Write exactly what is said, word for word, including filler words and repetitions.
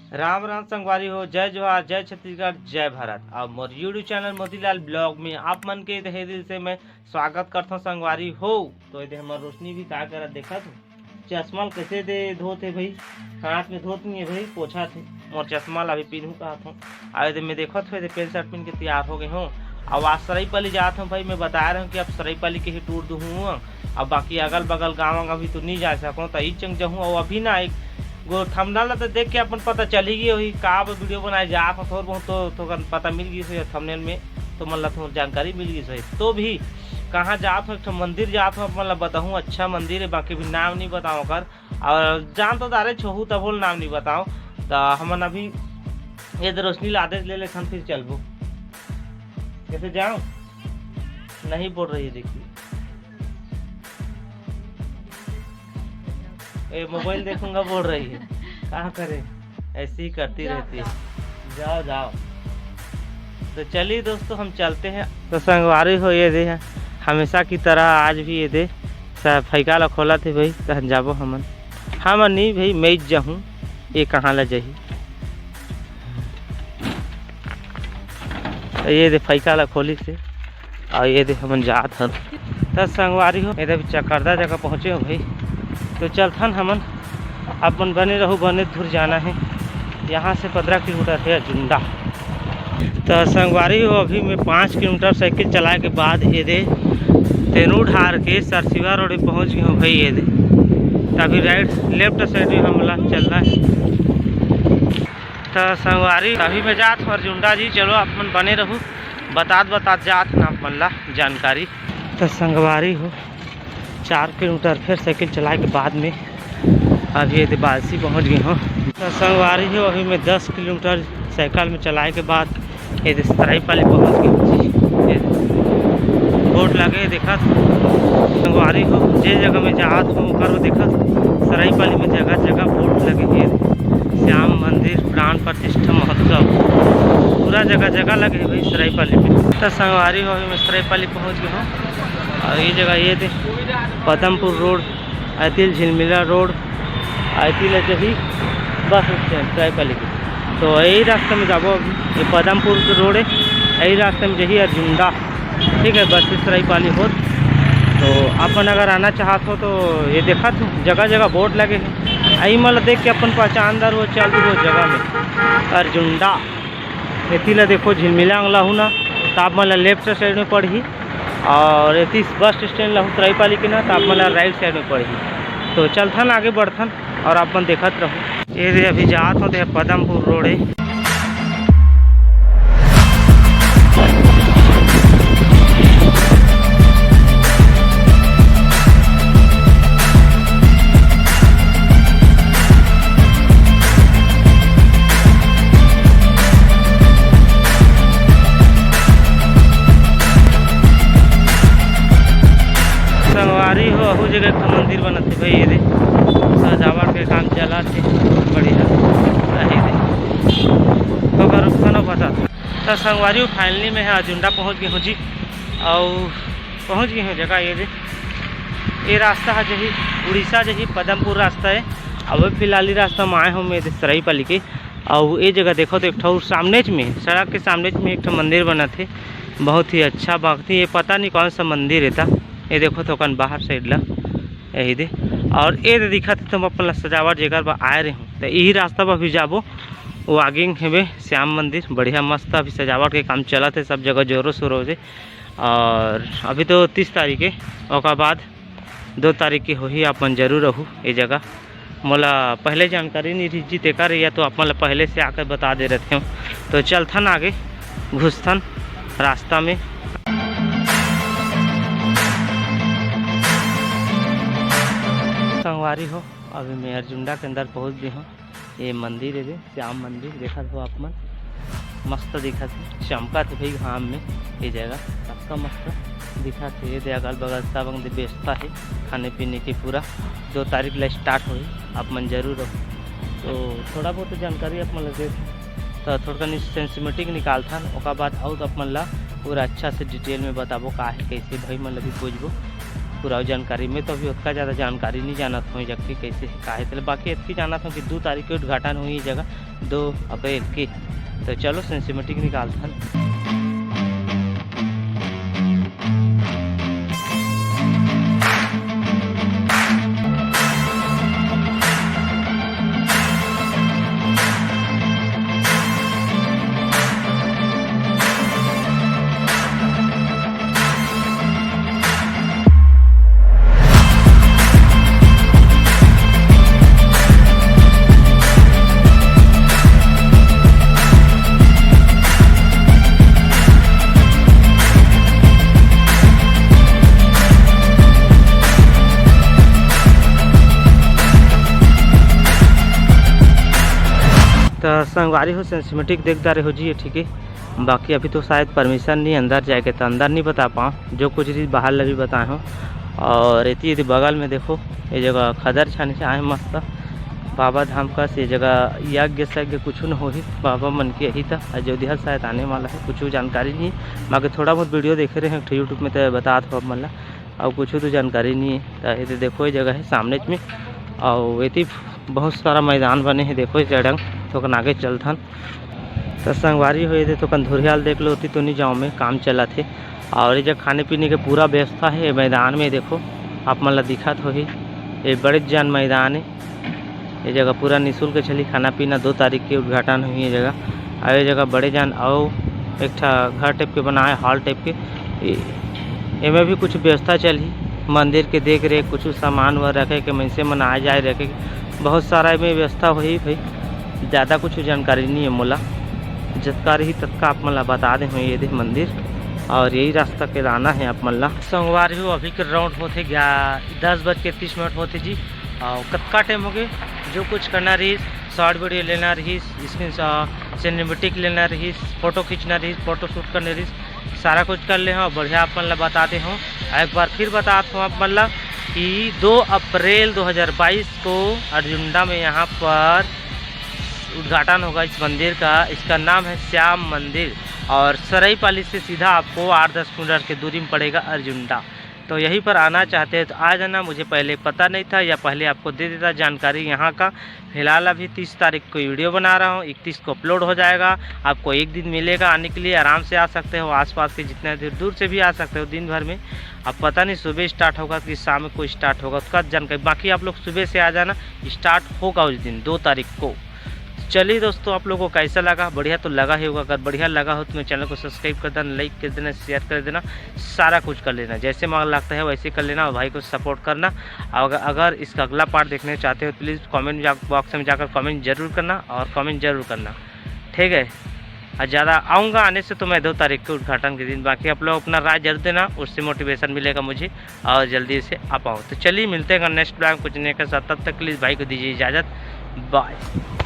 राम राम संगवारी हो, जय जोहार, जय छत्तीसगढ़, जय भारत। अब मोर YouTube चैनल मोतीलाल ब्लॉग में आप मन के तहे दिल से मैं स्वागत करथों संगवारी हो। तो ये दे हमर रोशनी भी का करत देखत हो, चश्मा ल कैसे दे धोत हे भाई, हाथ में धोत नहीं है भाई, पोछा थे। मोर चश्मा ला भी पीनहूँ कहत हूँ। अब ये दे मैं देखत हो, ये दे पैंट शर्ट पहन के तैयार हो गए हूँ। अब आज सराईपाली जात हूँ भाई, मैं बताए रहे हूँ कि अब सराईपाली के ही टूर दूँ हूँ। अब बाकी अगल बगल गाँव अभी तो नहीं जा सकूँ, तो ई चंग जाहूँ। और अभी ना एक गो थंबनेल ला तो देख के अपन पता चल ही गई होही, का अब वीडियो बनाए जात हूँ, थोड़ बहुत तो थोकन पता मिल गई होही थंबनेल में, तो मन ला थोड़ जानकारी मिल गई होही। तो भी कहाँ जात हूँ, एक ठो मंदिर जात हूँ, अपन ला बताहूँ, अच्छा मंदिर है, बाकी भी नाम नहीं बताओ ओकर। और जान तो दारे छोहू तभो ल नाम नहीं बताओ। तो हमन अभी ये दे रोशनी ला आदेश ले लेथन, फिर चलबो। कैसे जाओ? नहीं बोल रही है, देखिए, ए, मोबाइल देखूंगा बोल रही है। कहाँ करे, ऐसी ही करती जाओ, रहती है। जाओ। जाओ, जाओ। तो चलिए दोस्तों, हम चलते हैं। तो संगवारी हो, ये दे है, हमेशा की तरह आज भी ये दे स-, फैका ला खोलत हे भाई, तहन जाबो हमन। हमन नहीं भाई, मैं जाहूँ, ये कहाँ ला जाही। तो ये दे फैका ला खोलिस हे, और ये दे हमन जात हन। त संगवारी हो, ये दे अभी चकरदा जगह पहुँचे हो भाई, तो चलथन हमन। अपन बने रहू, बने दूर जाना है। यहाँ से पन्द्रह किलोमीटर है अजुंडा। तो संगवारी हो, अभी मैं पाँच किलोमीटर साइकिल चलाए के बाद ये दे तेनू ढार के सरसिवा रोड पे पहुँच गए हूँ भाई। ये दे, तो अभी राइट लेफ्ट साइड में हमला चलना है। तो संगवारी, अभी मैं जात हूँ अजुंडा जी, चलो आप मन बने रहू, बतात बतात जात ना आप मन ला जानकारी। तो संगवारी हो, चार किलोमीटर फिर साइकिल चलाए के बाद में अभी ये दे बालसी पहुँच गए हूँ। तो संगवारी हो, अभी मैं दस किलोमीटर साइकिल में चलाए के बाद ये दे सराईपाली पहुँच गए हूँ जी। ये दे बोर्ड लगे देखत संगवारी हो, जे जगह में जात हूँ ओकर देखत सराईपाली में जगह जगह बोर्ड लगे हे। श्याम मंदिर प्राण प्रतिष्ठा महोत्सव, पूरा जगह जगह लगे हे भाई सराईपाली में। तो संगवारी हो, अभी मैं सराईपाली पहुँच गए हूँ। और ये जगह ये दे पदमपुर रोड, ऐतिल झिलमिला रोड, ऐतिल जही बस स्टैंड सराईपाली के। तो यही रास्ते में जाबो अभी, ये पदमपुर के रोड है, यही रास्ते में जही अजुंडा, ठीक है, बस सराईपाली होत। तो अपन अगर आना चाहत हो तो ये देखत हो जगह जगह बोर्ड लगे हैं, आई मन ला देख के अपन पहचानदार हो चल दू जगह में। अरजुंडा एती ला देखो, झिलमिला अंगला हूँ ना, तो आप मन ला लेफ्ट साइड में पड़ही, और एती बस स्टैंड ला हूँ सराईपाली के ना, तो आप मन ला राइट साइड में पड़ही। तो चलथन, आगे बढ़थन और आप मन देखत रहू। ये दे अभी जात हो दे पदमपुर रोड है। संगवारी हो, अहू जगह एक ठो मंदिर बनत हे भाई, ये दे सजावट के काम चलत हे, बढ़िया रही दे। तो ओकर रुकथन बता। तो संगवारी हो, फाइनली में है अजुंडा पहुँच गए हूँ जी, और पहुँच गए हूँ जगह ये दे। ये रास्ता है जही उड़ीसा जही पदमपुर रास्ता है। अब फिलहाल ही रास्ता में आए हूँ मैं सराईपाली के। और ये जगह देखो तो एक ठो सामने में, सड़क के सामने में एक ठो मंदिर बनत हे, बहुत ही अच्छा भक्ति। ये पता नहीं कौन सा मंदिर है था। ये देखो तो ओकन बाहर साइड ला यही दे। और ये दे दिखत हे, तुम अपन ला सजावट जेकर बा आए रहे हूँ, तो यही रास्ता पर भी जाबो। वो आगे हेबे श्याम मंदिर, बढ़िया मस्त अभी सजावट के काम चलत हे, सब जगह जोरों शोरों से। और अभी तो तीस तारीख है, ओकर बाद दो तारीख के होही, आप मन जरूर रहू ये जगह। मोला पहले जानकारी नहीं रही जी, तेकर या तो आप मन ला पहले से आकर बता दे रहते हो। तो चलथन आगे, घुसथन रास्ता में। संगवारी हो, अभी मैं अरजुंडा के अंदर पहुंच गए हूँ। ये मंदिर है, श्याम मंदिर, देखत हो आप मन, मस्त दिखत हे, चमकत हे भाई घाम में। ये जगह सबका मस्त दिखत हे। ये दे अगल बगल सब अंग दे बेचता है खाने पीने की, पूरा दो तारीख ला स्टार्ट होही, आप मन जरूर रहो। तो थोड़ा बहुत जानकारी आप मन लगे तो थोड़ा कनी सिस्टमेटिक निकालथन, ओकर बाद अउ आप मन ला पूरा अच्छा से डिटेल में बताबो का है, कैसे भाई मन लगे पूछबो। पूरा जानकारी। मैं तो अभी ओतका ज़्यादा जानकारी नहीं जानत हूँ ये जगह के कैसे हे, का हे तेला। बाकी इतकी जानत हूँ कि दो तारीख के उद्घाटन होही ये जगह, दो अप्रैल के। तो चलो सिनेमैटिक निकालथन। त संगवारी हो, सिनेमैटिक देख डारे हो जी, ये ठीक हे। बाकी अभी तो शायद परमिशन नहीं अंदर जाए के, तो अंदर नहीं बता पाओ, जो कुछ चीज़ बाहर ल भी बताए हो। और एती एती बगल में देखो, ये जगह खदर छानी से आए मस्त बाबा धाम का। से जगह यज्ञ सज्ञ कुछ न होही, बाबा मन के यही था। अयोध्या शायद आने वाला है, कुछ जानकारी नहीं। बाकी थोड़ा बहुत वीडियो देखे रहे हैं यूट्यूब में, तो बतात हो आप मन ला, और कुछ तो जानकारी नहीं है। तो ये देखो, ये जगह है सामने में, और एती बहुत सारा मैदान बने हैं। देखो, ये जड़ंग तो आगे चलथन। तो संगवारी हो, ये दे तो कंधुरियाल देख लो, ओती तो नहीं जाओ में काम चलत हे। और ये जगह खाने पीने के पूरा व्यवस्था है मैदान में। देखो, आप मन ला दिखत होही, ये बड़े जान मैदान है। ये जगह पूरा निःशुल्क चली खाना पीना। दो तारीख के उद्घाटन हुई ये जगह। और ये जगह बड़े जान, और एक ठा घर टाइप के बनाए, हॉल टाइप के। ए-, एमे भी कुछ व्यवस्था चलही, मंदिर के देख रेख, कुछ सामान व रखे के, मनसे मन आए जाए रखे के, बहुत सारा एमे व्यवस्था होही भाई। ज़्यादा कुछ जानकारी नहीं है मोला, जतका रही ततका आप मन ला बता दे हूँ। ये देख मंदिर, और यही रास्ता के लाना है आप मन ला। संगवारी हो, अभी के राउंड होथे ग्या-, दस बज के तीस मिनट होथे जी। और कतका टाइम हो गए, जो कुछ करना रही, शॉर्ट वीडियो लेना रही, स्क्रीन सिनेमैटिक लेना रही, फोटो खींचना रही, फोटो शूट करने रही, सारा कुछ कर ले हूँ। बढ़िया आप मन ला बता दे हूँ, एक बार फिर बतात हूँ आप मन ला कि दो अप्रैल दो हज़ार बाईस को अर्जुंडा में यहाँ पर उद्घाटन होगा इस मंदिर का। इसका नाम है श्याम मंदिर और सरईपाली से सीधा आपको आठ दस किलोमीटर की दूरी में पड़ेगा अर्जुंडा। तो यहीं पर आना चाहते हैं तो आ जाना। मुझे पहले पता नहीं था या पहले आपको दे देता जानकारी यहाँ का। फिलहाल अभी तीस तारीख को वीडियो बना रहा हूँ, इकतीस को अपलोड हो जाएगा। आपको एक दिन मिलेगा आने के लिए, आराम से आ सकते हो। आसपास के जितने दूर दूर से भी आ सकते हो दिन भर में। अब पता नहीं सुबह स्टार्ट होगा कि शाम को स्टार्ट होगा, उसका जानकारी। बाकी आप लोग सुबह से आ जाना, स्टार्ट होगा उस दिन दो तारीख को। चलिए दोस्तों, आप लोगों को कैसा लगा? बढ़िया तो लगा ही होगा। अगर बढ़िया लगा हो तो मेरे चैनल को सब्सक्राइब कर देना, लाइक कर देना, शेयर कर देना, सारा कुछ कर लेना। जैसे मन लगता है वैसे कर लेना और भाई को सपोर्ट करना। और अगर, अगर इसका अगला पार्ट देखने चाहते हो, प्लीज़ कमेंट जा-, बॉक्स में जाकर कमेंट जरूर करना और कमेंट जरूर करना, ठीक है? और ज़्यादा आऊँगा, आने से तो मैं दो तारीख के उद्घाटन के दिन। बाकी आप लोग अपना राय जरूर देना, उससे मोटिवेशन मिलेगा मुझे और जल्दी से आ पाऊँ। तो चलिए, मिलते हैं नेक्स्ट ब्लॉग कुछ नए के साथ। तब तक के लिए भाई को दीजिए इजाज़त, बाय।